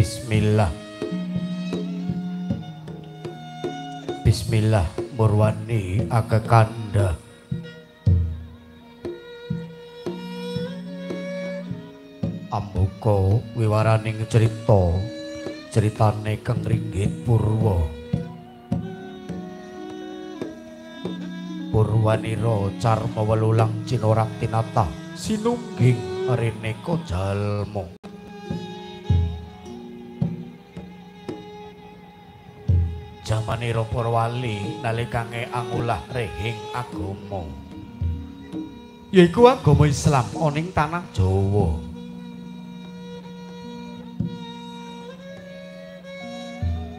Bismillah. Bismillah murwani akekanda. Ambuka wiwaraning cerita, ceritane Kang Ringgit Purwa. Purwanira carma welulang cinorak tinatah sinungging rineka jalma. Jamanira para wali nalikange angulah rehing agama, yaiku agama Islam oning tanah Jawa.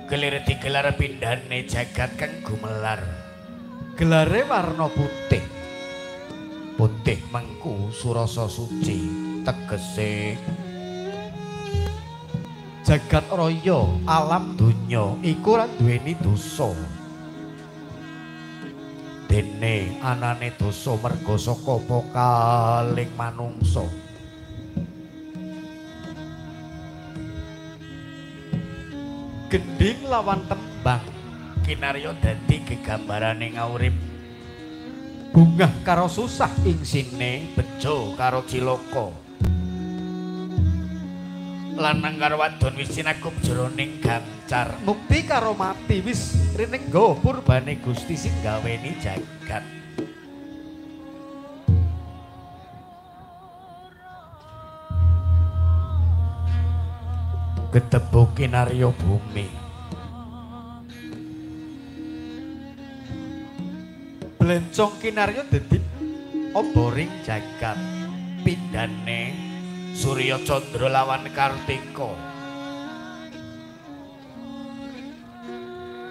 Gelir digelar pindhane jagat kang gumelar. Gelare warna putih. Putih mengku surasa suci, tegese jagat raya alam donya iku ora duweni dosa. Dene anane dosa merga saka pokaling manungsa. Gendhing lawan tembang kinarya dadi gegambarane ngaurip. Bungah karo susah ingsine, bejo karo cilaka. Lanang karo wadon wis sinakup jroning gancar. Mukti karo mati wis rinengga purbane Gusti sing gaweni jagat. Getebu kinarya bumi. Blencong kinarya dadi oboring jagat. Pindhane Surya Candra lawan Kartika.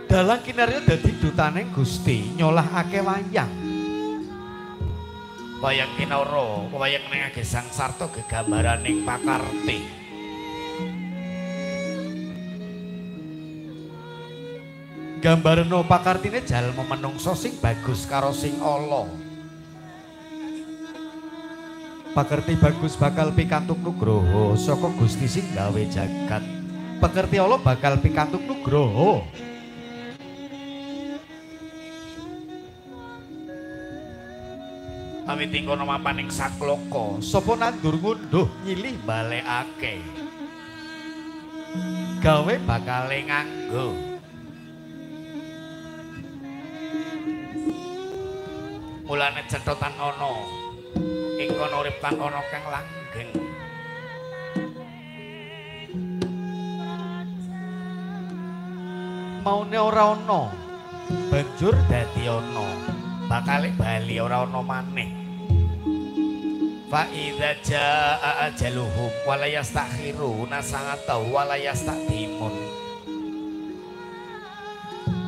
Dalang kinarya dadi dutane Gusti nyolahake wayang. Wayang kinara, wayang ning Gesang sarta gegambaraning pakarti. Gambarana pakartine jalma menungsa sing bagus karo sing ala. Pakerti bagus bakal pikantuk nugroho saka Gusti sing gawe jagat. Pakerti ala bakal pikantuk nugroho. Awit ing kono mapaning sakloka, sapa nandur ngunduh nyilih balekake. Gawe bakale nganggo. Mulane cethotan ana ing kono urip tan ana kang langgeng. Maune ora ana, banjur dadi ana, bakale bali ora ana maneh. Fa idza jaa ajaluhum wa la yastakhiruna sa'atan wa la yastaqdimun.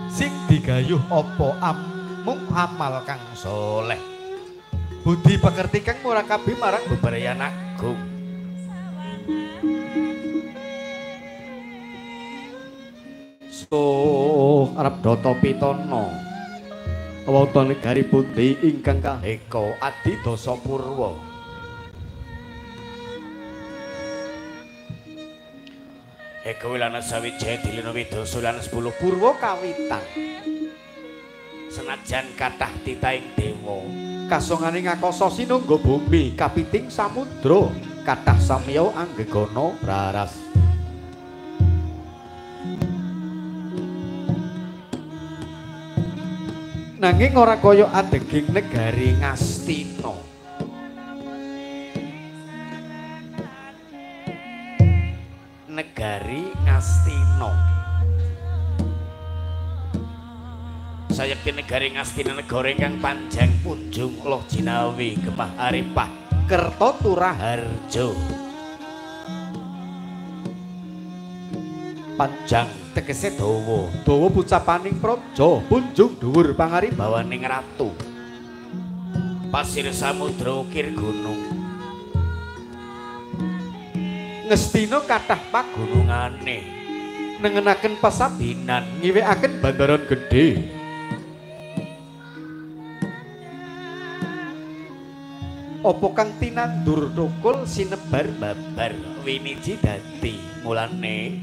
Sing digayuh apa mung amal kang soleh. Budi pekerti kang murakabi marang bebrayan agung. Suh arep data pitana wonten negari pundi ingkang kaheka adi dasa purwa. Eka wilana sawijaya dilina widasa lan 10 purwa kawitan. Senajan kathah titahing dewa, kasongane ngakasa sinungga bumi kapiting samudra, kathah samya anggegana braras. Nanging ora kaya adeging negari Ngastina. Negari Ngastina. Sayekti negari Ngastina negara ingkang panjang punjung loh jinawi gemah aripah kerta turaharjo. Panjang tegese dawa, dawa pucapaning praja, punjung dhuwur pangaribawaning ratu. Pasir samudra ukir gunung. Ngastina kathah pagunungane, nengenaken pasabinan, ngiwekaken bandaran gedhe. Apa kang tinandur thukul sinebar babar winiji dadi. Mulane